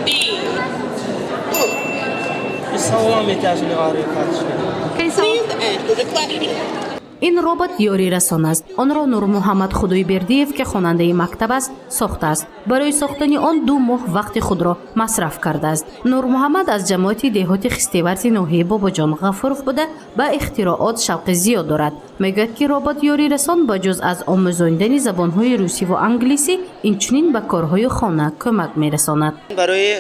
B. Book. Саволам метиҳад ғарри. Please answer the question. Ин робот ёрирасон аст. Онро Нурмуҳаммад Худойбердиев, ки хонандаи мактаб аст, сохтааст. Барои сохтани он 2 моҳ вақти худро масраф кардааст. Нурмуҳаммад аз ҷамоати деҳоти Хистеварзи ноҳияи Бобоҷон Ғафуров буда, ба ихтироот шавқи зиёд дорад. Мегӯяд, ки робот ёрирасон ба ҷуз аз омӯзонидани забонҳои русиву англисӣ, инчунин ба корҳои хона кӯмак мерасонад. Барои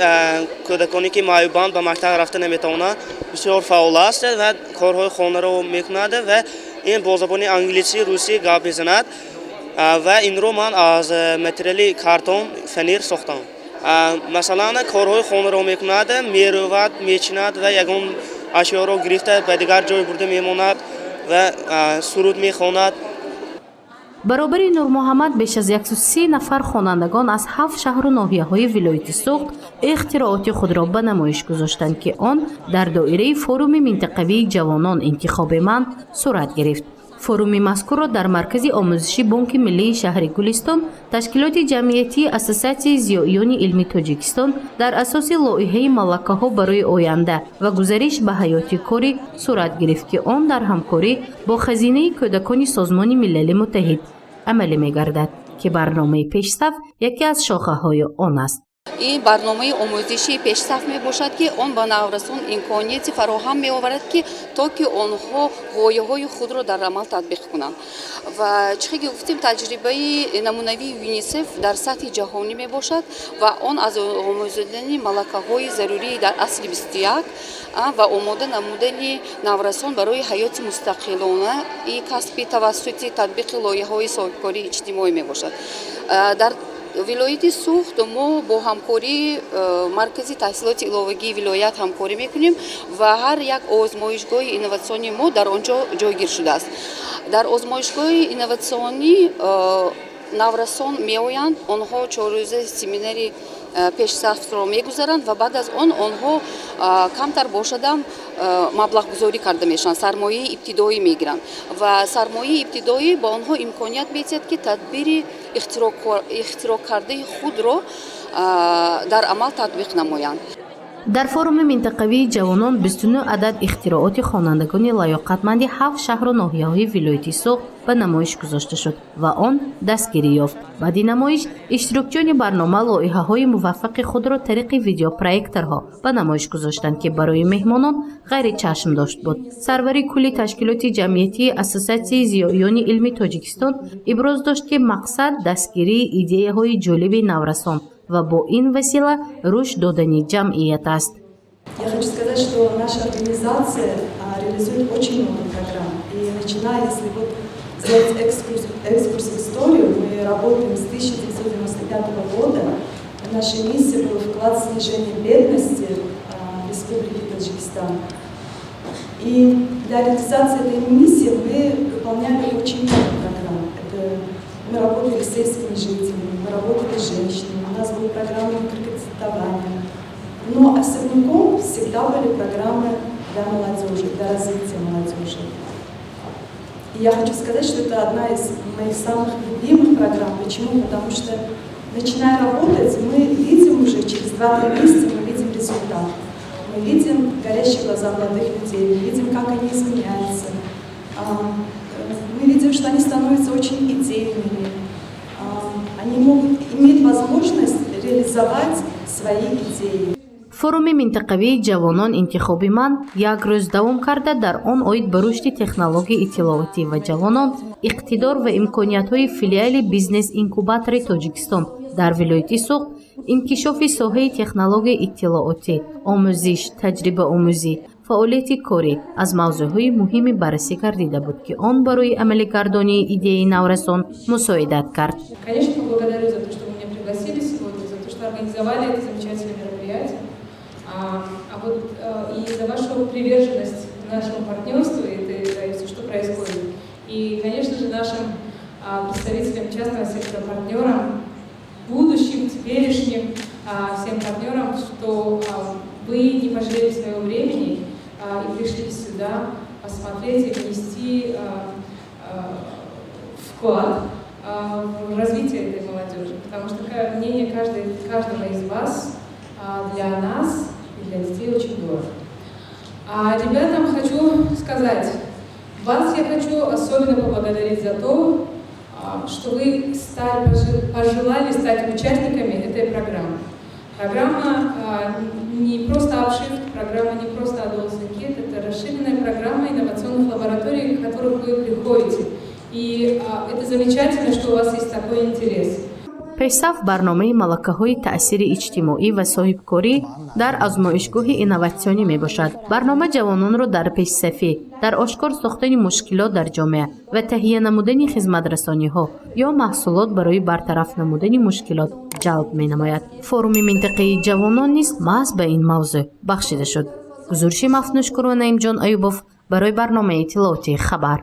кӯдаконе, ки маъюбанд, ба мактаб рафта наметавонанд, бисёр фаъол аст ва корҳои хонаро мекунад ва ин бо забони англисӣ, русӣ гап мезанад. Ва инро ман аз материали картон, фанер сохтам. Масалан, корҳои хонаро мекунад, мерӯвад, мечинад ва ягон ашёро гирифта, ба дигар ҷой бурда мемонад ва суруд мехонад. Баробари Нурмуҳаммад беш аз 130 нафар хонандагон аз ҳафт шаҳру ноҳияҳои вилояти Суғд ихтирооти худро ба намоиш гузоштанд, ки он дар доираи форуми минтақавии ҷавонон «Интихоби ман» сурат гирифт. Форуми мазкурро дар маркази омӯзиши Бонки миллии шаҳри Гулистон ташкилоти ҷамъиятии Ассотсиатсияи зиёиёни илми Тоҷикистон дар асоси лоиҳаи «Малакаҳо барои оянда ва гузариш ба ҳаёти корӣ» сурат гирифт, ки он дар ҳамкорӣ бо Хазинаи кӯдакони Созмони Милали Муттаҳид амалӣ мегардад, ки барномаи «Пешсаф» яке аз шохаҳои он аст. Ин барномаи омӯзишии «Пешсаф» мебошад, ки он ба наврасон имконияти фароҳам меоварад, ки то ки онҳо ғояҳои худро дар амал татбиқ кунанд. Ва чӣ ки гуфтем, таҷрибаи намунавии ЮНИСЕФ дар сатҳи ҷаҳонӣ мебошад ва он аз омӯзонидани малакаҳои зарурии дар асри 21 ва омода намудани наврасон барои ҳаёти мустақилонаи касбӣ тавассути татбиқи лоиҳаҳои соҳибкории иҷтимоӣ мебошад. Дар вилояти Суғд мо бо ҳамкории маркази таҳсилоти иловагии вилоят ҳамкорӣ мекунем ва ҳар як озмоишгоҳи инноватсионии мо дар он ҷо ҷойгир шудааст. Дар озмоишгоҳи инноватсионӣ наврасон меоянд, онҳо 4 рӯза семинари «Пешсафро» мегузаранд ва баъд аз он онҳо камтар бошадам маблағгузорӣ карда мешаванд, сармояи ибтидоӣ мегиранд ва сармояи ибтидоӣ ба онҳо имконият медиҳад, ки тадбири ихтироъкардаи худро дар амал татбиқ намоянд. Дар форуми минтақавии ҷавонон 29 адад ихтирооти хонандагони лаёқатманди ҳафт шаҳру ноҳияҳои вилояти Суғд ба намоиш гузошта шуд ва он дастгирӣ ёфт. Баъди намоиш иштирокчиёни барнома лоиҳаҳои муваффақи худро тариқи видеопроекторҳо ба намоиш гузоштанд, ки барои меҳмонон ғайричашмдошт буд. Сарвари кулли ташкилоти ҷамъиятии Ассотсиатсияи зиёиёни илми Тоҷикистон иброз дошт, ки мақсад дастгирии идеяҳои ҷолиби наврасон ва бо ин васила рушд додани ҷамъият аст. Я хочу сказать, что наша организация реализует очень много программ. И начиная, если вот сделать экскурс в историю, мы работаем с 1995 года. Наша миссия была вклад в снижение бедности в Республике Таджикистан. И для реализации этой миссии мы выполняли очень много программ. Это мы работали с сельскими жителями, мы работали с женщинами, у нас была программа микрокредитования. Но особняком всегда были программы для молодежи, для развития молодежи. И я хочу сказать, что это одна из моих самых любимых программ. Почему? Потому что, начиная работать, мы видим уже через 2-3 месяца, мы видим результат. Мы видим горящие глаза молодых людей, мы видим, как они изменяются. Мы видим, что они становятся очень идейными. Они могут иметь возможность реализовать свои идеи. Форуми минтақавии ҷавонон «Интихоби ман» як рӯз давом карда, дар он оид ба рушди технологияи иттилоотӣ ва ҷавонон, иқтидор ва имкониятҳои филиали бизнес-инкубатори Тоҷикистон дар вилояти Суғд, инкишофи соҳаи технологияи иттилоотӣ, омӯзиш, таҷрибаомӯзӣ, фаъолияти корӣ аз мавзӯъҳои муҳими баррасӣ гардида буд, ки он барои амалигардонии идеяи наврасон мусоидат кард. Конечно, поблагодарю за то, что вы меня пригласили сегодня, за то, что организовали это замечательное мероприятие. А вот и за вашу приверженность нашему партнерству и это, и все, что происходит. И, конечно же, нашим представителям частного сектора, партнерам, будущим, теперешним, всем партнерам, что вы не пожалели своего времени и пришли сюда посмотреть и внести вклад в развитие этой молодежи. Потому что мнение каждого из вас для нас и для детей очень дорого. А ребятам хочу сказать, вас я хочу особенно поблагодарить за то, что вы пожелали стать участниками этой программы. Программа не просто Upshift, программа не просто Adolescent Kid, это расширенная программа инновационных лабораторий, в которых вы приходите. И это замечательно, что у вас есть такой интерес. Пешсаф барномаи малакаҳои таъсири иҷтимоӣ ва соҳибкорӣ дар озмоишгоҳи инноватсионӣ мебошад. Барнома ҷавононро дар пешсафӣ дар ошкор сохтани мушкилот дар ҷомеа ва таҳия намудани хизматрасониҳо ё маҳсулот барои бартараф намудани мушкилот ҷалб менамояд. Форуми минтақаи ҷавонон низ маҳз ба ин мавзӯъ бахшида шуд. Гузориши Мафнушкур ва Наимҷон Аюбов барои барномаи иттилоотии «Хабар».